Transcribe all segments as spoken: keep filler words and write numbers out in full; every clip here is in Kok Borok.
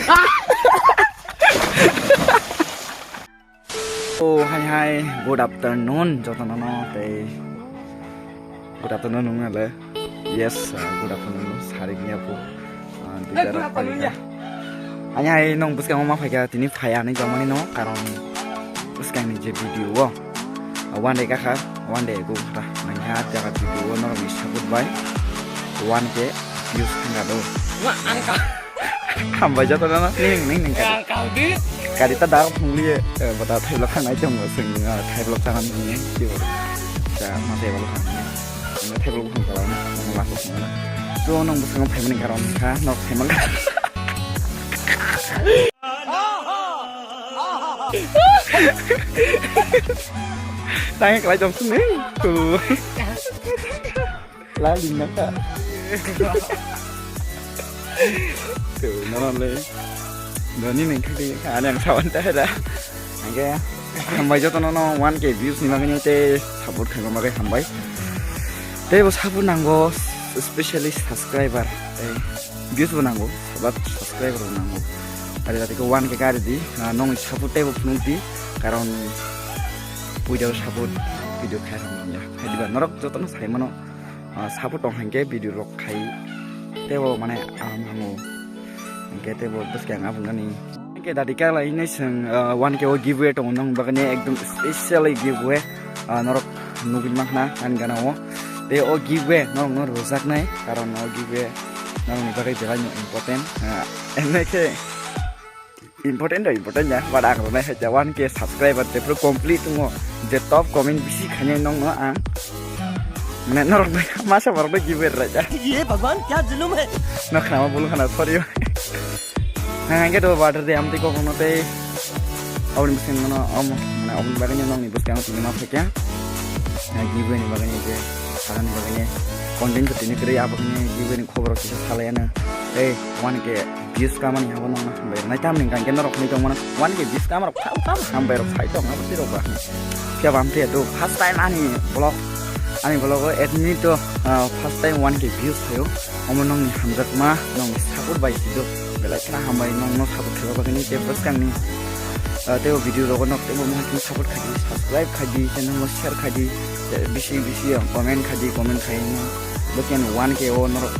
Oh, hi, hi. Good afternoon, jotono no, tei good afternoon, nung ale. Yes, uh, good afternoon, no, sarik ni apu. Uh, duita rok pagi ka. Hi, hi, nung bwskango ma phaikha, tini phai ani jomani no, karon bwskangni je video o, uh, one day kakha, one day ago kha, nangha jaga video o norok ni support bai one K views thangka do. Wa, ang ka. Hambai joto no, ning, ning, ning, kari. Ang kau di. Kari ta daro phungliye, eh, bata thaiblok khanai tong, sing, ah, thaiblok chanan ni, ki bo. Cha, ma thaiblok khanai. Ang thaiblok bukhang kala na, ang laso khunga na. So, nang bwskango phaimani karon kha, nok phaimang. Tang klai jom sini. Tu. Laling nang ka. Tu, no, no, le. Doni nang kali, ani ang sawan ta da. Angke, hambai joto no, no, one K views ni bagwi ni te support khaima bagwi hambai. Te bo support nango, specially subscriber. Te views bo nango, but subscriber bo nango. Ari dati ko one K kari di, ah, nong support te bo phunuk di, karon puida support video khai hamya. Hai di ba norok joto no sai mano. Ah, support tong hingke video rok khai tebo mane ang nango hingke tebo bwskang aboni hingke dadi kala ini seng, ah, one K o giveaway tongo nong bagani ekdom specially giveaway, ah, norok nugui mankhna ani gana o te o giveaway norok no rojak nai karon o giveaway norok ni bagwi belai no important, ah, emne khe Important do important ya, but ang rwnai hai one K subscriber jephru complete tongo, je top comment bisi khainai nongno ang. Mane norok bai masa borok bai giveaway rwjak. Ye Bhagwan, kya zulum hai? No khnama bulu khana, sorry. Nang angke do water de amtwi kok no tei. Aboni bising no omo, mane aboni bagwi no nongni bwskang tini ma phekya. Na giveaway ni bagwi je, sarani bagwi content ko tini kwrwi aboni giveaway ni khobor kisa salai ano. Ei, one K views kamani habo nongna hambai rwnai tamni hwnkha hwnkhe norok hinwi tongmano one K views kamarok phal phal hambai rok sai tong abo twi rok ba. Phiya bo amtwi to first time ani vlog, ani vlog o admit to, ah, first time one K views phaio. Omo nongni hamjakma, nongni support bai kido belai khna hambai nongno support khaiba bagwi ni tei bwskangni, ah, tei o video rogo nok tei bo mohai khe support khaidi, subscribe khaidi, channel no share khaidi, tei bisi bisi comment khaidi, comment khaino bwkhe ani one K o norok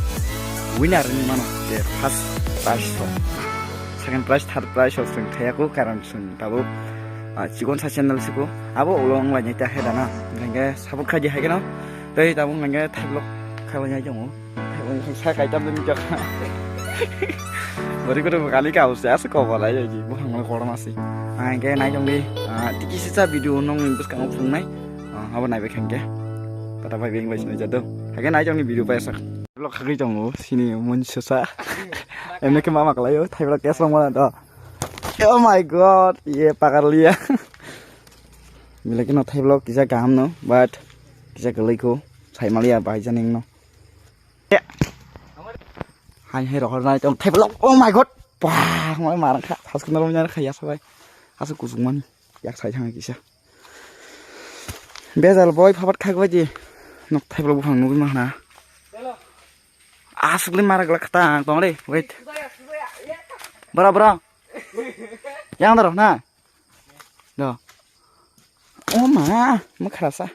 winner wngwi mano je first prize rok. Second prize, third prize rok chwng thaiyaku, karon chwng tabuk, ah, chikon sa channel siko. Abo ulo wng lainai ta he dana. Hingke support khaidi hai kheno. Tei tabuk hingke thaiblok khailai nai tongo. Thaiblok sa kaitam de mikha. Bori koto kali ka usse ase ko balai ji. Bukhang kotor masi. Hingke nai tongdi, ah, tiki sisa video nong bwskango phungnai. Ah, abo naibe hingke. Tata bai beng bai sinai jado. Hingke nai tongdi video paisa. Thaiblok khagwi tongo, sini mun sosa. Emne khe mama kalaio, thaiblok case rok mano to. Oh my God, ye pakar liya. Belai kheno thaiblok kisa kaham no, but kisa kwlwi kho, sai maliya bai jani no. Hai hai rohor nai tong thaiblok, oh my God. Pah, mai marang kha, thas khna rom jar kha ya sabai. Asu kusung mani, yak sai thang kisa. Bejal boy phapat khak bai di. Nok thaiblok buphang nugwi ma hana. Asukli marak lak kata tong re. Wait. Bro, bro. Yang daro na. Do. Oh ma, ma kharasa.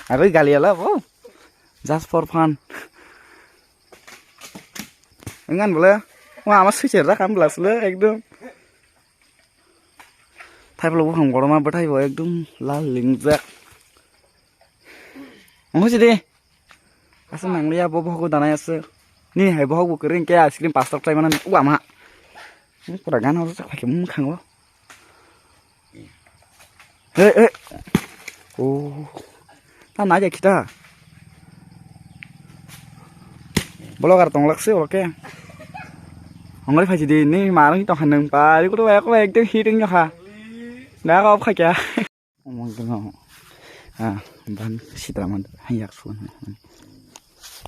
Aroi gali ala bo. Just for fun. Engan bole. Wa ama switcher da kam blasle ekdom. Thaiblok buphang kotorma bwthai bo ekdom lal lingjak. Omo sidi. Aswk nangliya bo bohogo danai aswk. Nini hai bohok bo kwrwi hwnkhe ice cream pastor khlai mano wa ma. Pura gana oro chak phaikhe mwkhango. He he. Oh. Ta nai jak khita. Vlogger tong lak se oke. Ongoi phai di ni marung tong kha nang pa. Ri kutu ek ek ding hit ing kha. Na ka phai kya. Omong dong. Ah, ban sitra man hai yak suan.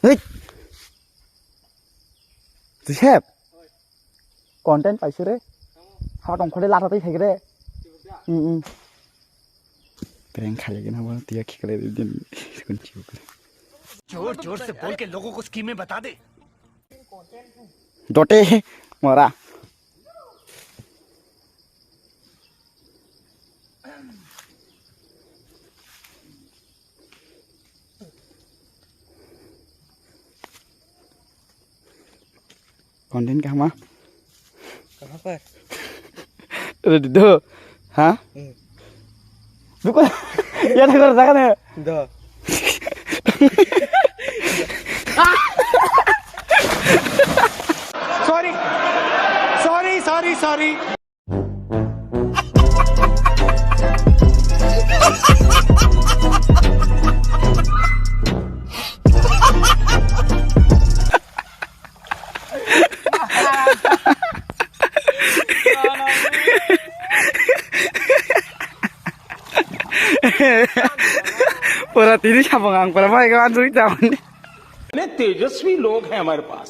Hei. Joseph. Content paisire. Ha tong khole lata tai khaigre. Hmm, hmm. Prank khale gena bo tiya khikle din kun chiu. जोर जोर से बोल के लोगों को स्कीमें बता दे। Dote mora. Content kaham ma? Kaham khe. Ready do? Ha? Hmm. Bukan. Ya, tak ada kan ya? Do. Sorry. Sorry, sorry, sorry. Pura tini sabang ang pura mai kan suri tahu ni. इतने तेजस्वी लोग हैं हमारे पास।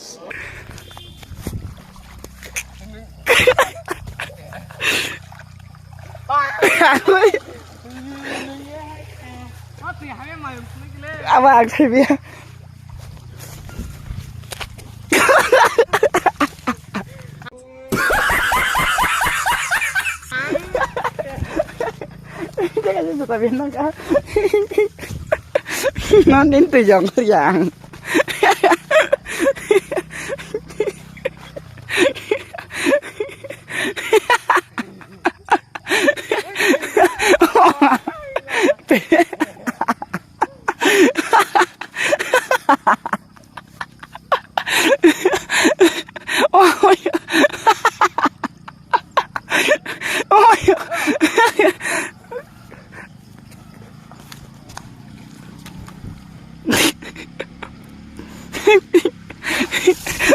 Aba ang thaibi. Jaga jaga tapi nang ka. Nang din tu jong yang.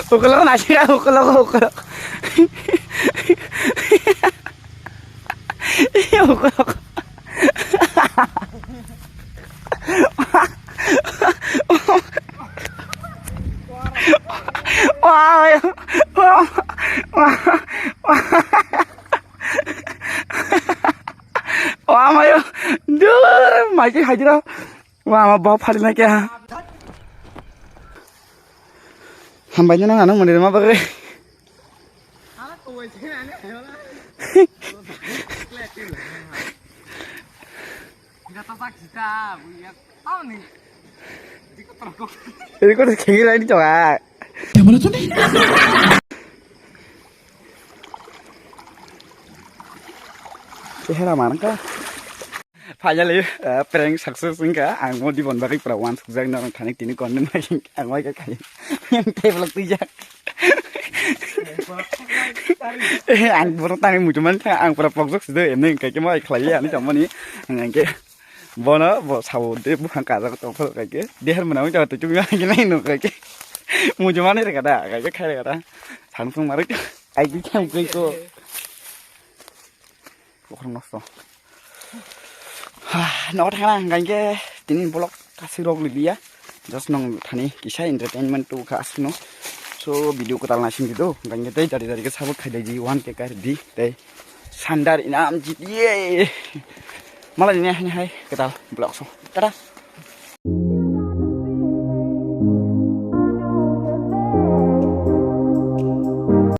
Ukulok na siya, ukulok, ukulok. Ukulok. Wah, wah, wah, wah. Wah, mayo. Dur, maiki hajira. Wah, ma bau phali na kya. Hambai no nang ano mani ma bagre. Ini kau tuh kiri lain coba. Chehera mana kah? Finally, uh, prank success wngkha. Ang mo dibon bagwi pura uansukjak norok thani tini content bai ang wai kha khai. Yang table twijak. Eh, ang borok tangwi muchung mankha, ang pura pokjak side, emni hwnkhe khe mo ai khlaiya ani tongmani. Ang hwnkhe bono bo sabo de buphang kajak tongphuru khaikhe. Deher mwnwi ta twi chukya hwnkhe nai nuk khaikhe. Muchung mani rwkha da, khaikhe khai rwkha da. Sangsung marwi. Ai di thang khaiko. Bokhorok nosto. Ha, nogo thangna hwnkha hwnkhe tini vlog kasui rok liya. Just nong thani kisa entertainment tu kha aswkno. So video kwtal naising di do. Hwnkha hwnkhe tei dari dari khe sabuk khailai di one K kar di tei sandar inam jit ye. Malai ni hai hai kwtal vlog so. Tata.